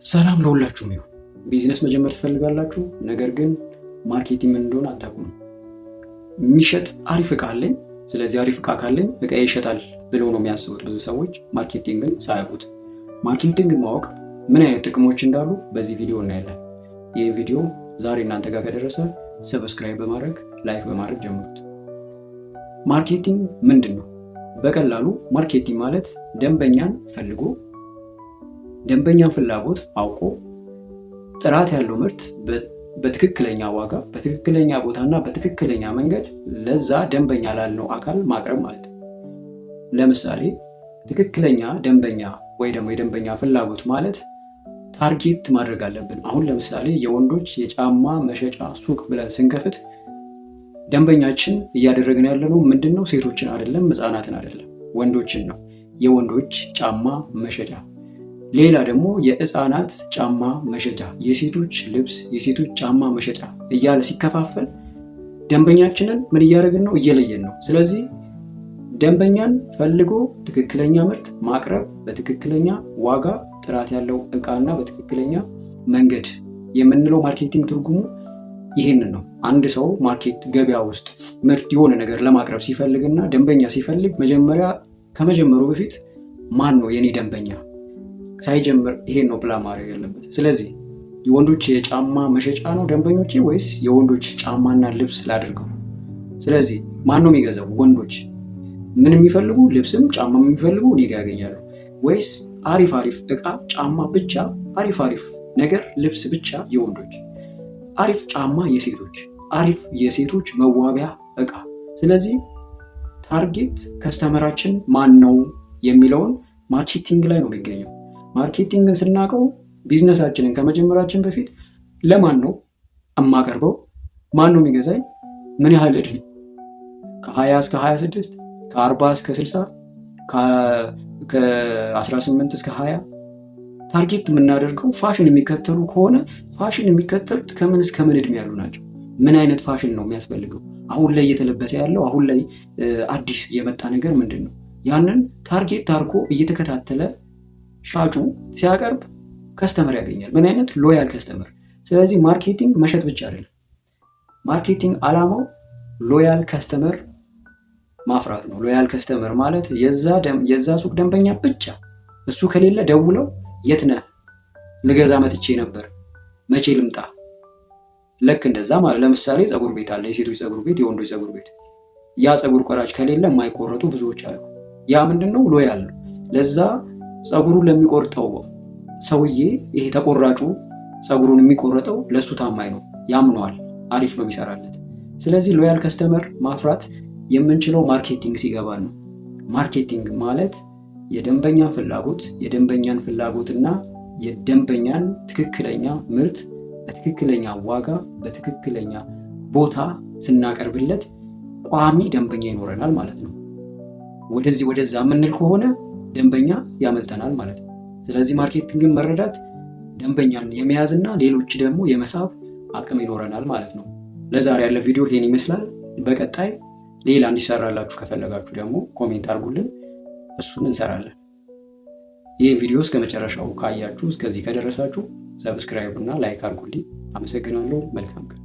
ሰላም ለሁላችሁም ይሁን። ቢዝነስ መጀመር ትፈልጋላችሁ፣ ነገር ግን marketing ምን እንደሆነ አታውቁም። የሚሸጥ አሪፍ እቃ አለኝ፣ ስለዚህ አሪፍ እቃ ካለኝ እቃ ይሸጣል ብለው ነው የሚያስቡት ብዙ ሰዎች marketing ን ሳያውቁት። Marketing ማወቅ ምን አይነት ጥቅሞች እንዳሉ በዚህ ቪዲዮ እናያለን። ይህ ቪዲዮ ዛሬ እናንተ ጋር ከደረሰ subscribe በማድረግ፣ like በማድረግ ጀምሩት። Marketing ምንድን ነው? በቀላሉ marketing ማለት ደንበኛን ፈልጎ፣ ደንበኛን ፍላጎት አውቆ፣ ጥራት ያለው ምርት በትክክለኛ ዋጋ፣ በትክክለኛ ቦታና በትክክለኛ መንገድ ለዛ ደንበኛ ላልነው አካል ማቅረብ ማለት ነው። ለምሳሌ ትክክለኛ ደንበኛ ወይ ደግሞ የደንበኛ ፍላጎት ማለት target ማድረግ አለብን። አሁን ለምሳሌ የወንዶች የጫማ መሸጫ ሱቅ ብለን ስንከፍት ደንበኛችን እያደረግን ያለነው ምንድን ነው? ሴቶችን አይደለም፣ ህፃናትን አይደለም፣ ወንዶችን ነው። የወንዶች ጫማ መሸጫ፣ ሌላ ደግሞ የህፃናት ጫማ መሸጫ፣ የሴቶች ልብስ፣ የሴቶች ጫማ መሸጫ እያለ ሲከፋፈል ደንበኛችንን ምን እያደረግን ነው? እየለየን ነው። ስለዚህ ደንበኛን ፈልጎ ትክክለኛ ምርት ማቅረብ፣ በትክክለኛ ዋጋ፣ ጥራት ያለው እቃና በትክክለኛ መንገድ የምንለው marketing ትርጉሙ ይህንን ነው። አንድ ሰው market ገበያ ውስጥ ምርት የሆነ ነገር ለማቅረብ ሲፈልግና ደንበኛ ሲፈልግ መጀመሪያ ከመጀመሩ በፊት ማን ነው የኔ ደንበኛ ሳይጀምር ይሄን ነው ፕላን ማድረግ ያለበት። ስለዚህ የወንዶች የጫማ መሸጫ ነው ደንበኞቼ ወይስ የወንዶች ጫማና ልብስ ላድርገው? ስለዚህ ማን ነው የሚገዛው? ወንዶች ምን የሚፈልጉ፣ ልብስም ጫማ የሚፈልጉ እኔ ጋ ያገኛሉ። ወይስ አሪፍ አሪፍ እቃ ጫማ ብቻ፣ አሪፍ አሪፍ ነገር ልብስ ብቻ የወንዶች፣ አሪፍ ጫማ የሴቶች፣ አሪፍ የሴቶች መዋቢያ እቃ። ስለዚህ target customer ኣችን ማን ነው የሚለውን marketing ላይ ነው የሚገኘው። Marketing ን ስናውቀው ቢዝነሳችንን ከመጀመራችን በፊት ለማን ነው የማቀርበው? ማን ነው የሚገዛኝ? ምን ያህል እድሜ? ከ20 እስከ 26፣ ከ40 እስከ 60፣ ከ18 እስከ 20። Target የምናደርገው ፋሽን የሚከተሉ ከሆነ ፋሽን የሚከተሉት ከምን እስከ ምን እድሜ ያሉ ናቸው? ምን አይነት ፋሽን ነው የሚያስፈልገው? አሁን ላይ እየተለበሰ ያለው፣ አሁን ላይ አዲስ የመጣ ነገር ምንድን ነው? ያንን target አድርጎ እየተከታተለ ሻጩ ሲያቀርብ customer ያገኛል። ምን አይነት? Loyal customer። ስለዚህ marketing መሸጥ ብቻ አይደለም። Marketing አላማው loyal customer ማፍራት ነው። Loyal customer ማለት የዛ ሱቅ ደንበኛ ብቻ፣ እሱ ከሌለ ደውለው የት ነህ፣ ልገዛ መጥቼ ነበር፣ መቼ ልምጣ? ልክ እንደዛ ማለት። ለምሳሌ ፀጉር ቤት አለ፣ የሴቶች ፀጉር ቤት፣ የወንዶች ፀጉር ቤት። ያ ፀጉር ቆራጭ ከሌለ የማይቆረጡ ብዙዎች አሉ። ያ ምንድን ነው? Loyal ነው። ለዛ ፀጉሩን ለሚቆርጠው ሰውዬ፣ ይሄ ተቆራጩ ፀጉሩን የሚቆረጠው ለእሱ ታማኝ ነው፣ ያምነዋል፣ አሪፍ ነው የሚሰራለት። ስለዚህ loyal customer ማፍራት የምንችለው marketing ሲገባን ነው። Marketing ማለት የደንበኛን ፍላጎትና የደንበኛን ትክክለኛ ምርት በትክክለኛ ዋጋ፣ በትክክለኛ ቦታ ስናቀርብለት ቋሚ ደንበኛ ይኖረናል ማለት ነው። ወደዚህ ወደዛ የምንል ከሆነ ደንበኛ ያመልጠናል ማለት ነው። ስለዚህ marketing ን መረዳት ደንበኛን የመያዝና ሌሎች ደግሞ የመሳብ አቅም ይኖረናል ማለት ነው። ለዛሬ ያለ ቪዲዮ ይሄን ይመስላል። በቀጣይ ሌላ እንዲሰራላችሁ ከፈለጋችሁ ደግሞ comment አድርጉልን፣ እሱን እንሰራለን። ይህን ቪዲዮ እስከ መጨረሻው ካያችሁ፣ እስከዚህ ከደረሳችሁ subscribe እና like አድርጉልኝ። አመሰግናለሁ። መልካም ቀን።